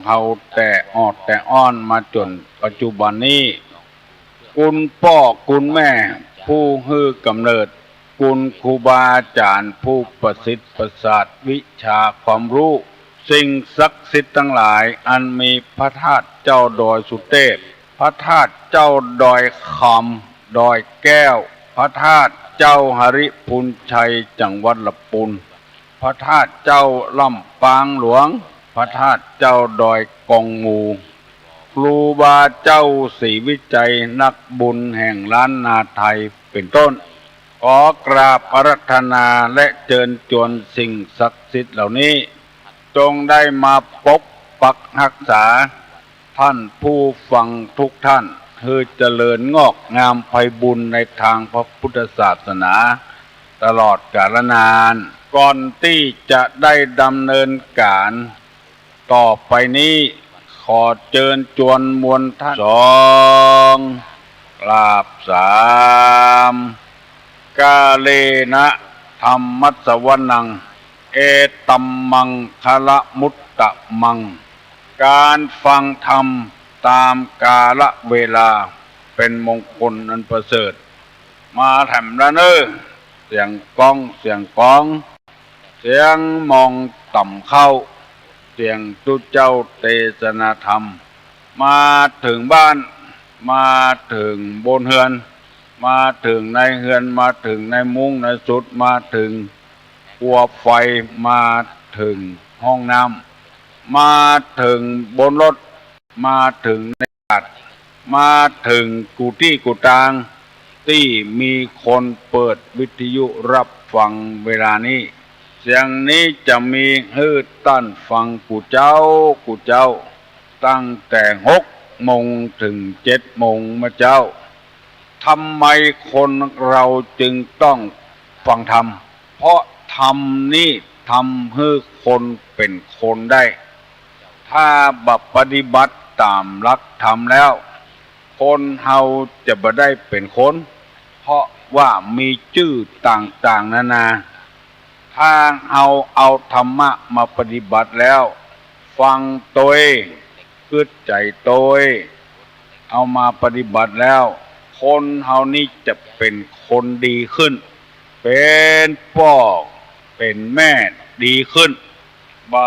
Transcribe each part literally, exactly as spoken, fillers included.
เฮาแต่ออดแต่อ้อนมาจ๋นปัจจุบันนี้ คุณป้อคุณแม่ผู้หื้อก๋ำเนิด คุณครูบาอาจ๋ารย์ผู้ประสิทธิ์ประสาทวิชาความฮู้ สิ่งศักดิ์สิทธิ์ตังหลาย อันมีพระธาตุเจ้าดอยสุเทพ พระธาตุเจ้าดอยคำ ดอยแก้ว พระธาตุเจ้าหริภุญชัย จังหวัดละปูน พระธาตุเจ้าลำปางหลวง พระธาตุเจ้าดอยกองมู ครูบาเจ้าศรีวิชัย นักบุญแห่งล้านนาไทย เป๋นต้น ขอกราบอาราธนาและเจิญจวนสิ่งศักดิ์สิทธิ์เหล่านี้ จงได้มาปกปักฮักษา ท่านผู้ฟังทุกท่าน หื้อเจริญงอกงามไพบูลย์ในตางพระพุทธศาสนา ตลอดกาลนาน ก่อนตี้จะได้ดำเนินก๋านต่อไปนี้ ขอเจิญจวนมวลท่าน สอง กราบ สาม กาเลนะธัมมัสสวนัง เอตัมมังคละมุตตะมัง ก๋านฟังธรรมต๋ามกาละเวลา เป๋นมงคลอันประเสริฐ มาแถมละเน่อ เสียงก้อง เสียงก๋อง เสียงมองต่ำเข้า เสียงตุ๊เจ้าเตสนาธรรม มาเถิงบ้าน มาเถิงบนเฮือน มาเถิงในเฮือน มาเถิงในมุ้งในสุด มาเถิงคัวไฟ มาเถิงห้องน้ำ มาเถิงบนรถ มาเถิงในตลาด มาเถิงกู้ตี้กู้ตาง ตี้มีคนเปิดวิทยุฮับฟังเวลานี้ เสียงนี้จะมีหื้อต้านฟังกู้เจ๊ากู้เจ๊า ตั้งแต่หกโมงเถิงเจ็ดโมงเมื่อเจ๊า ทำไมคนเฮาจึงต้องฟังธรรม เพราะธรรมนี้ทำหื้อคนเป๋นคนได้ ถ้าบ่ปฏิบัติต๋ามหลักธรรมแล้ว คนเฮาจะบ่ได้เป๋นคน เพราะว่ามีจื้อต่างๆ นานา ถ้าเฮาเอาธรรมะมาปฏิบัติแล้ว ฟังตวย กึ๊ดใจ๋ตวย เอามาปฏิบัติแล้ว คนเฮานี้จะเป๋นคนดีขึ้น เป๋นป้อเป๋นแม่ดีขึ้น บ่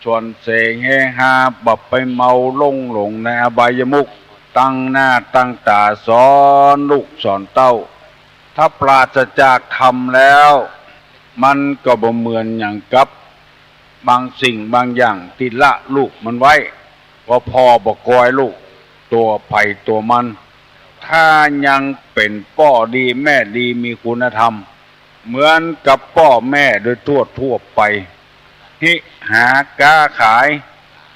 ชวนเสเฮฮา บ่ไปเมาลุ่งหลงในอบายมุข ตั้งหน้าตั้งต๋าสอนลูกสอนเต้า ถ้าปราศจากธรรมแล้ว มันก็บ่เหมือนหยังกับบางสิ่งบางอย่างตี้ละลูกมันไว้ เพราะพ่อบ่กอยลูก ตั๋วใผตั๋วมัน ถ้ายังเป๋นป้อดีแม่ดีมีคุณธรรม เหมือนกับป้อแม่โดยทั่วๆ ไป ฮิหาก๊าขาย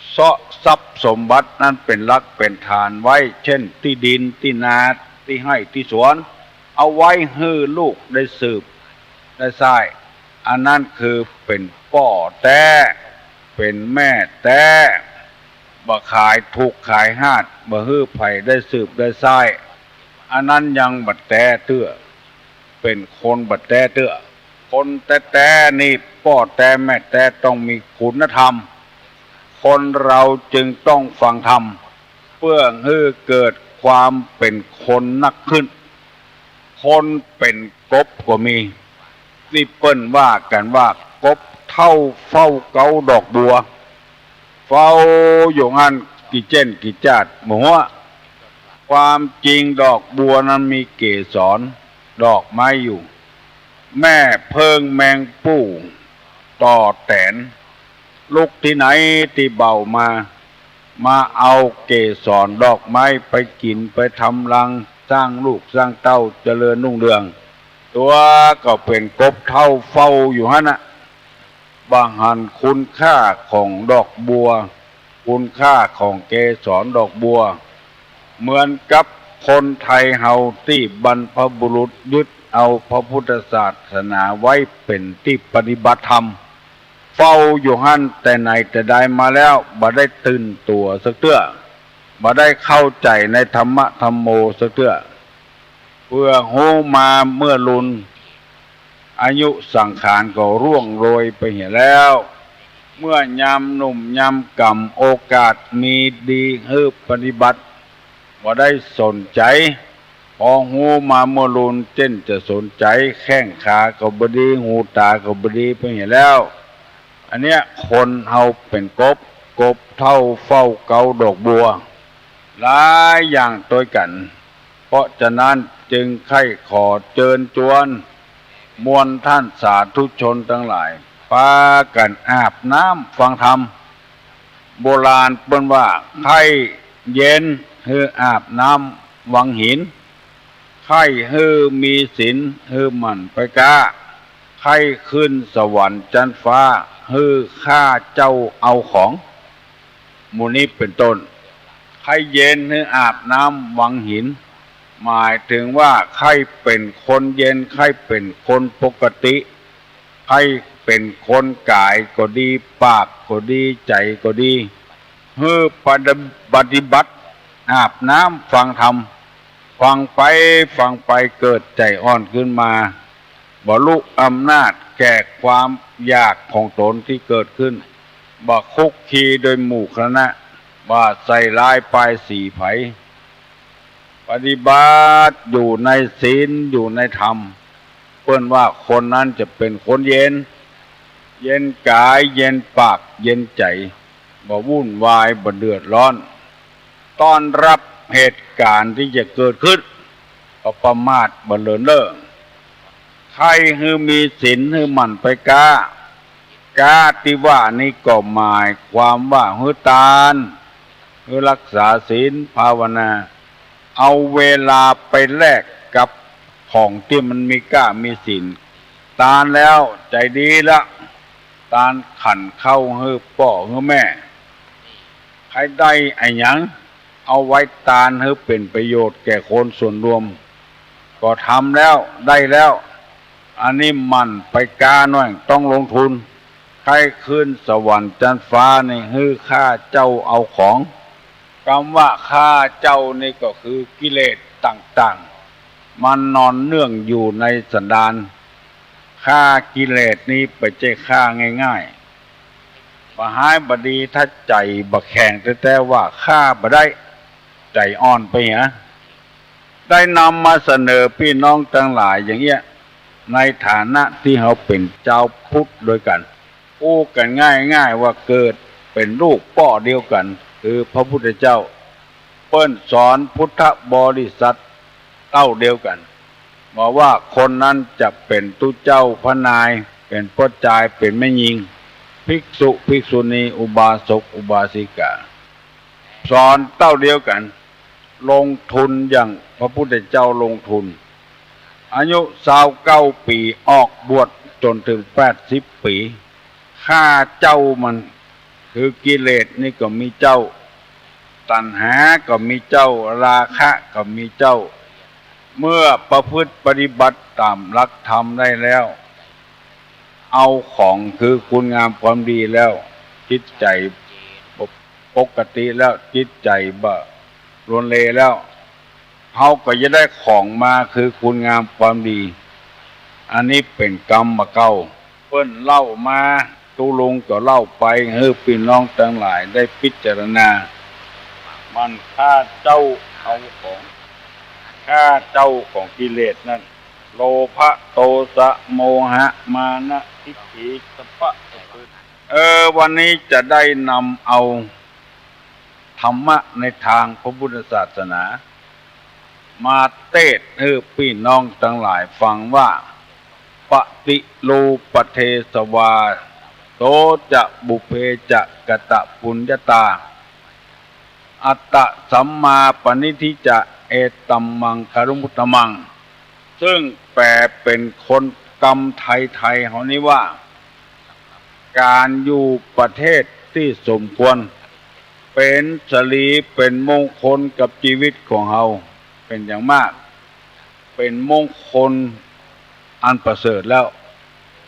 เซาะทรัพย์สมบัตินั้นเป๋นหลักเป๋นฐานไว้ เช่น ตี้ดินตี้นา ตี้ไฮ่ตี้สวน เอาไว้หื้อลูกได้สืบได้ใซ้ อันนั้นคือเป๋นป้อแต๊ เป๋นแม่แต๊ บ่ขายถูกข์ขายฮาด บ่หื้อใผได้สืบได้ใซ้ อันนั้นยังบ่แต๊เตื้อ เป๋นคนบ่แต๊เตื้อ คนแต๊ๆ นี่ป้อแต๊แม่แต๊ต้องมีคุณธรรม คนเฮาจึงต้องฟังธรรม เปื้อหื้อเกิดความเป๋นคนนักขึ้น คนเป๋นกบก็มี ตี้เปิ้นว่ากั๋นว่ากบเฒ่าเฝ้าเก๊าดอกบัว เฝ้าอยู่หั้นกี่เจ๊นกี่จ๊าดบ่ฮั้ว ความจริงดอกบัวนั้นมีเกสรดอกไม้อยู่ แม่เผิ้งแมงปู่ต่อแต๋น ลุกตี้ไหนตี้เบ้ามา มาเอาเกสรดอกไม้ไปกิ๋นไปทำรัง สร้างลูกสร้างเต้าเจริญรุ่งเรือง ตั๋วก็เป๋นกบเฒ่าเฝ้าอยู่หั้นน่ะ บ่หันคุณค่าของดอกบัว คุณค่าของเกสรดอกบัว เหมือนกับคนไทยเฮาตี้บรรพบุรุษยึดเอาพระพุทธศาสนาไว้เป๋นตี้ปฏิบัติธรรม เฝ้าอยู่หั้นแต่ไหนแต่ใดมาแล้ว บ่ได้ตื่นตั๋วสักเตื้อ บ่ได้เข้าใจ๋ในธรรมะธัมโมสักเตื้อ เปื้อฮู้มาเมื่อลุน อายุสังขารก็ร่วงโรยไปเหียแล้ว เมื่อยามหนุ่มยามก่ำ โอกาสมีดีหื้อปฏิบัติ บ่ได้สนใจ๋ พอฮู้มาเมื่อลุน เจ้นจะสนใจ๋ แข้งขาก็บ่ดี หูตาก็บ่ดี ไปเหียแล้ว อันเนี้ยคนเฮาเป๋นกบ กบเฒ่าเฝ้าเกาดอกบัว หลายอย่างตวยกั๋น เพราะฉะนั้นจึงใค่ขอเจิญจวน มวลท่านสาธุชนตังหลาย ปากั๋นอาบน้ำฟังธรรม โบราณเปิ้นว่า ใค่เย็นหื้ออาบน้ำวังหิน ใค่หื้อมีศีลหื้อหมั่นไปก๊า ใค่ขึ้นสวรรค์จั๊นฟ้าหื้อฆ่าเจ้าเอาของ หมู่นี้เป๋นต้น ใค่เย็นหื้ออาบน้ำวังหิน หมายเถิงว่าใค่เป๋นคนเย็น ใค่เป๋นคนปกติ ใค่เป๋นคนก๋ายก็ดี ปากก็ดี ใจ๋ก็ดี หื้อปฏิบัติ อาบน้ำฟังธรรม ฟังไปฟังไปเกิดใจ๋อ่อนขึ้นมา บ่ลุอำนาจแก่ความอยากของตนตี้เกิดขึ้น บ่คุกคีโดยหมู่คณะ บ่ใส่ร้ายป้ายสีใผ ปฏิบัติอยู่ในศีลอยู่ในธรรม เปิ้นว่าคนนั้นจะเป๋นคนเย็น เย็นก๋าย เย็นปาก เย็นใจ๋ บ่วุ่นวาย บ่เดือดร้อน ต้อนฮับเหตุก๋ารณ์ตี้จะเกิดขึ้น ก็ประมาทบ่เลินเล่อ ใค่หื้อมีศีลหื้อหมั่นไปก๊า ก๊าตี้ว่านี้ก็หมายความว่าหื้อตาน หื้อฮักษาศีลภาวนา เอาเวลาไปแลกกับของตี้มันมีก๊ามีศีล ตานแล้วใจ๋ดีละ ตานขันข้าวหื้อป้อหื้อแม่ ใค่ได้อะหยัง เอาไว้ตานหื้อเป๋นประโยชน์แก่คนส่วนรวม ก็ทำแล้ว ได้แล้ว อันนี้หมั่นไปก๊าหน้อย ต้องลงทุน ใค่ขึ้นสวรรค์จั๊นฟ้านี้หื้อฆ่าเจ้าเอาของ กำว่าฆ่าเจ้านี้ก็คือกิเลสต่างๆ มันนอนเนื่องอยู่ในสันดาน ฆ่ากิเลสนี้บ่ใจ้ฆ่าง่ายๆ บ่ฮ้ายบ่ดี ถ้าใจ๋บ่แข็งแต๊ๆ ว่าฆ่าบ่ได้ ใจ๋อ่อนไปเหีย ได้นำมาเสนอปี้น้องตังหลายอย่างเอี้ย ในฐานะตี้เฮาเป๋นจาวพุทธตวยกั๋น อู้กั๋นง่ายๆ ว่าเกิดเป๋นลูกป้อเดียวกั๋น คือพระพุทธเจ้า เปิ้นสอนพุทธบริษัทเต้าเดียวกั๋น บ่ว่าคนนั้นจะเป๋นตุ๊เจ้าพระนาย เป๋นป้อจาย เป๋นแม่ญิง ภิกษุ ภิกษุณี อุบาสก อุบาสิกา สอนเต้าเดียวกั๋น ลงทุนอย่างพระพุทธเจ้าลงทุน อายุซาวเก้าปี๋ ออกบวชจ๋นเถิงแปดสิบปี๋ ฆ่าเจ้ามัน คือกิเลสนี้ก็มีเจ้า ตัณหาก็มีเจ้า ราคะก็มีเจ้า เมื่อประพฤติปฏิบัติต๋ามหลักธรรมได้แล้ว เอาของคือคุณงามความดีแล้ว จิตใจ๋ปกติแล้ว จิตใจ๋บ่ลวนเลแล้ว เฮาก็จะได้ของมาคือคุณงามความดี อันนี้เป๋นกรรมเก่า เปิ้นเล่ามา ตุ๊ลุงก็เล่าไป หื้อปี้น้องตังหลายได้พิจารณา มันฆ่าเจ้าเอาของ ฆ่าเจ้าของกิเลสนั้น โลภะ โทสะ โมหะ มานะ ทิฏฐิ สัพพะประพฤติ เออ วันนี้จะได้นำเอาธรรมะในตางพระพุทธศาสนา มาเตศน์หื้อปี้น้องตังหลายฟังว่า ปฏิรูปเทศวา โสจะปุพเพจะกะตะปุญญาตา อัตตะสัมมาปะนิฏฐิจะ เอตัมมังคะลุงุตตะมัง ซึ่งแป๋เป๋นคนกำไทยๆ เฮานี้ว่า ก๋านอยู่ประเทศตี้สมควร เป๋นสิริ เป๋นมงคลกับจีวิตของเฮา เป๋นอย่างมาก เป๋นมงคลอันประเสริฐแล้ว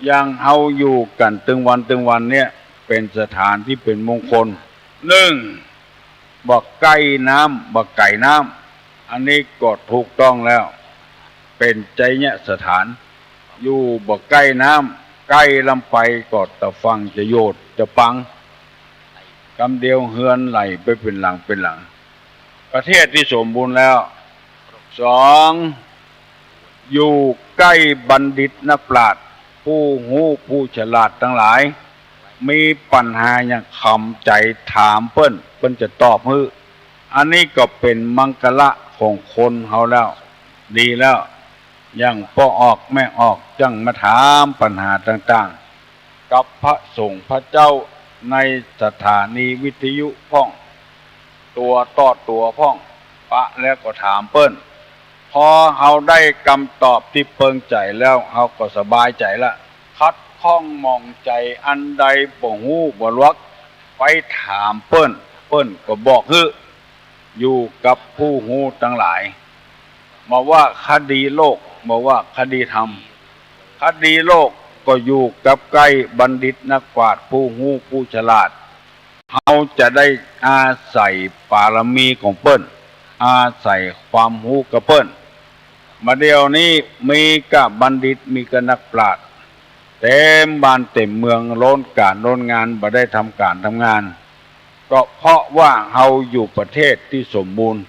อย่างเฮาอยู่กั๋นตึงวันตึงวันเนี่ย เป๋นสถานตี้เป๋นมงคล นึ่ง บ่ใก้น้ำ บ่ไก๋น้ำ อันนี้ก็ถูกต้องแล้ว เป๋นไชยสถาน อยู่บ่ใก้น้ ใก้ล้ำไปก็ตะฟั่งจะโยชน์จะปัง กำเดียวเฮือนไหลไปเป๋นหลังเป๋นหลัง ประเทศตี้สมบูรณ์แล้ว สอง อยู่ใก้บัณฑิตนักปราชญ์ ผู้ฮู้ผู้ฉลาดตังหลาย มีปัญหาหยังขำใจ๋ถามเปิ้น เปิ้นจะตอบหื้อ อันนี้ก็เป๋นมังคละของคนเฮาแล้ว ดีแล้ว อย่างป้อออกแม่ออกจั้งมาถามปัญหาต่างๆ กับพระสงฆ์พระเจ้าในสถานีวิทยุพ่อง ตั๋วต่อตั๋วพ่อง ปะแล้วก็ถามเปิ้น พอเฮาได้กำตอบตี้เปิงใจ๋แล้ว เฮาก็สบายใจ๋ละ ขัดข้องหมองใจ๋อันใดบ่ฮู้บ่ลัก ไปถามเปิ้น เปิ้นก็บอกหื้อ อยู่กับผู้ฮู้ตังหลาย บ่ว่าคดีโลก บ่ว่าคดีธรรม คดีโลกก็อยู่กับใก้บัณฑิตนักปราชญ์ ผู้ฮู้ผู้ฉลาด เฮาจะได้อาศัยปารมีของเปิ้น อาศัยความฮู้กับเปิ้น บ่าเดี่ยวนี้มีก้าบัณฑิต มีก้านักปราชญ์ เต็มบ้านเต็มเมือง ล้นก๋านล้นงาน บ่ได้ทำก๋านทำงาน ก็เพราะว่าเฮาอยู่ประเทศตี้สมบูรณ์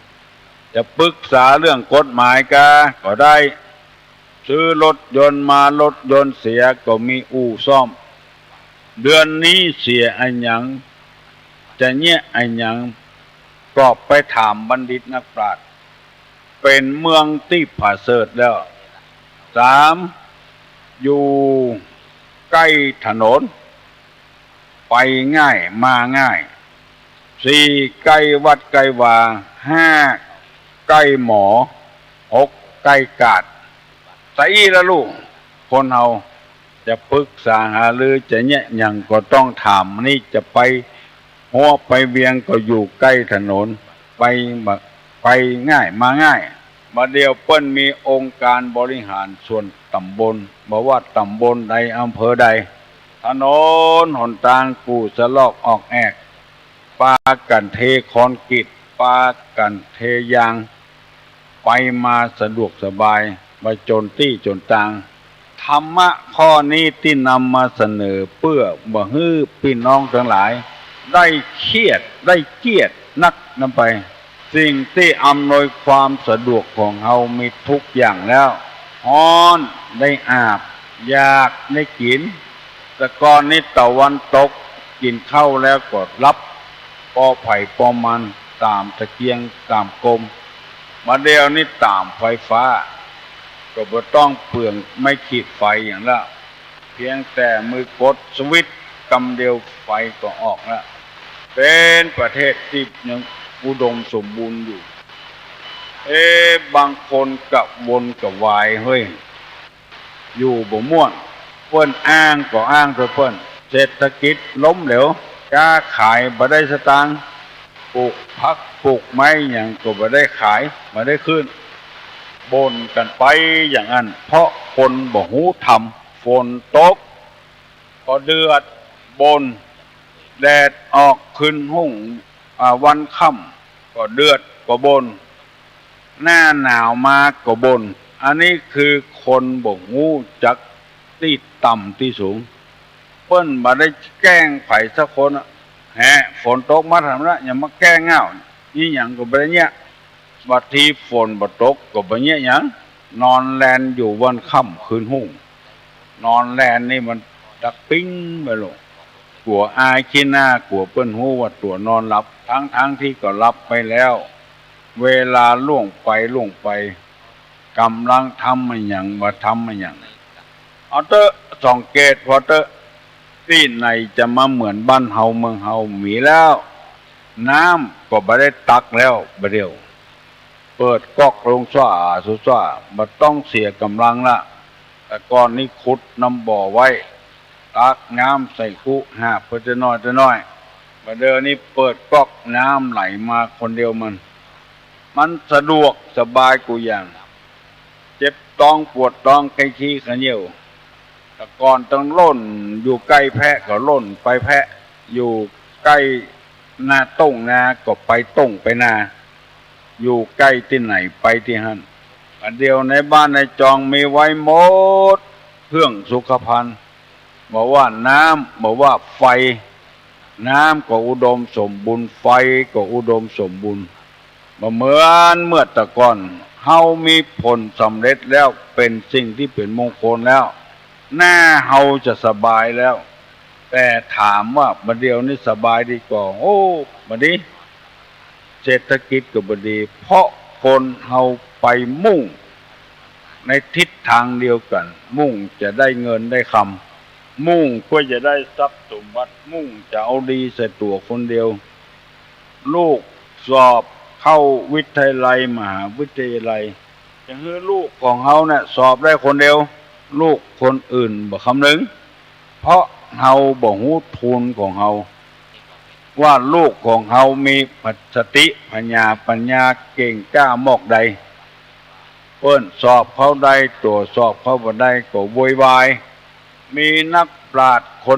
จะปรึกษาเรื่องกฎหมายกาก็ได้ ซื้อรถยนต์มา รถยนต์เสียก็มีอู่ซ่อม เดือนนี้เสียอะหยัง จะเยียะอะหยัง ก็ไปถามบัณฑิตนักปราชญ์ เป๋นเมืองตี้ผะเสริฐแล้ว สาม อยู่ใก้ถนน ไปง่ายมาง่าย สี่ ใก้วัดใก้วา ห้า ใก้หมอ หก ใก้กาด ตะอี้ละลูก คนเฮาจะปรึกษาหารือ จะเยียะหยังก็ต้องถาม นี่จะไปฮั้วไปเวียงก็อยู่ใก้ถนน ไปมา ไปง่ายมาง่าย บ่าเดี่ยวเปิ้นมีองค์การบริหารส่วนต๋ำบล บ่ว่าต๋ำบลใดอำเภอใด ถนนหนตางกู้สะลอกออกแอก ปากั๋นเทคอนกรีต ปากั๋นเทยาง ไปมาสะดวกสบาย บ่จนตี้จนตาง ธรรมะข้อนี้ตี้นำมาเสนอเปื้อบ่หื้อปี้น้องตังหลายได้เคียด ได้เกียรตินักนำไป สิ่งตี้อำนวยความสะดวกของเฮามีทุกอย่างแล้ว ฮ้อนได้อาบ อยากได้กิ๋น แต่ก่อนนี้ตะวันตกกิ๋นข้าวแล้วก็หลับ ป้อใผป้อมัน ต๋ามตะเกียงต๋ามกม บ่าเดี่ยวนี้ต๋ามไฟฟ้า ก็บ่ต้องเปลืองไม้ขีดไฟหยังละ เพียงแต่มือกดสวิตช์กำเดียวไฟก็ออกละ เป๋นประเทศตี้ยังอุดมสมบูรณ์อยู่ เอ๊ะ บางคนกระวนกระวายเฮ้ย อยู่บ่ม่วน เปิ้นอ้างก็อ้างเถอะเปิ้น เศรษฐกิจล้มเหลว ก๊าขายบ่ได้สตางค์ ปลูกผักปลูกไม้หยังก็บ่ได้ขาย บ่ได้ขึ้น บ่นกั๋นไปอย่างอั้น เพราะคนบ่ฮู้ธรรม ฝนตกก็เดือดบ่น แดดออกขึ้นฮุ่ง อ่า วันค่ำก็เดือดก็บ่น หน้าหนาวมาก็บ่น อันนี้คือคนบ่ฮู้จักตี้ต่ำตี้สูง เปิ้นบ่ได้แก้งใผสักคนอะ แหะ ฝนตกมาทำละ อย่ามาแก้งอ้าว อี้หยังก็บ่ได้เยียะ บางทีฝนบ่ตกก็บ่เยียะหยัง นอนแลนอยู่วันค่ำคืนฮุ่ง นอนแลนนี่มันตะปิ๊งไปโลด กั๋วอายขี้หน้า กั๋วเปิ้นฮู้ว่าตั๋วนอนหลับ ทั้งๆ ตี้ก็หลับไปแล้ว เวลาล่วงไปล่วงไป ก่ำลังทำอะหยัง บ่ทำอะหยัง เอาเต๊อะ สังเกตผ่อเต๊อะ ตี้ไหนจะมาเหมือนบ้านเฮาเมืองเฮา มีแล้ว น้ำก็บ่ได้ตักแล้ว บ่าเดี่ยว เปิดก๊อกลงซ้าซ้า บ่ต้องเสียก่ำลังละ แต่ก่อนนี้ขุดนำบ่อไว้ ตักน้ำใส่คุ หาบไปเต๊อะน้อยเต๊อะน้อย บ่าเดี่ยวนี้เปิดก๊อกน้ำไหลมาคนเดียวมัน มันสะดวกสบายกู้อย่าง เจ็บต๊องปวดต๊อง ใค่ขี้ขะเหยี่ยว แต่ก่อนต้องล่น อยู่ใก้แพะก็ล่นไปแพะ อยู่ใก้นาต้งนาก็ไปต้งไปนา อยู่ใก้ตี้ไหนไปตี้หั้น บ่าเดี่ยวในบ้านในจองมีไว้หมด เครื่องสุขภัณฑ์ บ่ว่าน้ำ บ่ว่าไฟ น้ำก็อุดมสมบูรณ์ ไฟก็อุดมสมบูรณ์ บ่เหมือนเมื่อแต่ก่อน เฮามีผลสำเร็จแล้ว เป๋นสิ่งตี้เป๋นมงคลแล้ว หน้าเฮาจะสบายแล้ว แต่ถามว่าบ่าเดี่ยวนี้สบายดีก่อ โอ้ บ่ดี เศรษฐกิจก็บ่ดี เพราะคนเฮาไปมุ่งในทิศทางเดียวกั๋น มุ่งจะได้เงินได้คำ มุ่งเปื้อจะได้ทรัพย์สมบัติ มุ่งจะเอาดีใส่ตั๋วคนเดียว ลูกสอบเข้าวิทยาลัย มหาวิทยาลัย จะหื้อลูกของเฮาเนี่ยสอบได้คนเดียว ลูกคนอื่นบ่คำนึง เพราะเฮาบ่ฮู้ทุนของเฮา ว่าลูกของเฮามีสติปัญญา ปัญญาเก่งกล้ามอกใด เปิ้นสอบเข้าได้ ตั๋วสอบเข้าบ่ได้ก็โวยวาย มีนักปราชญ์คน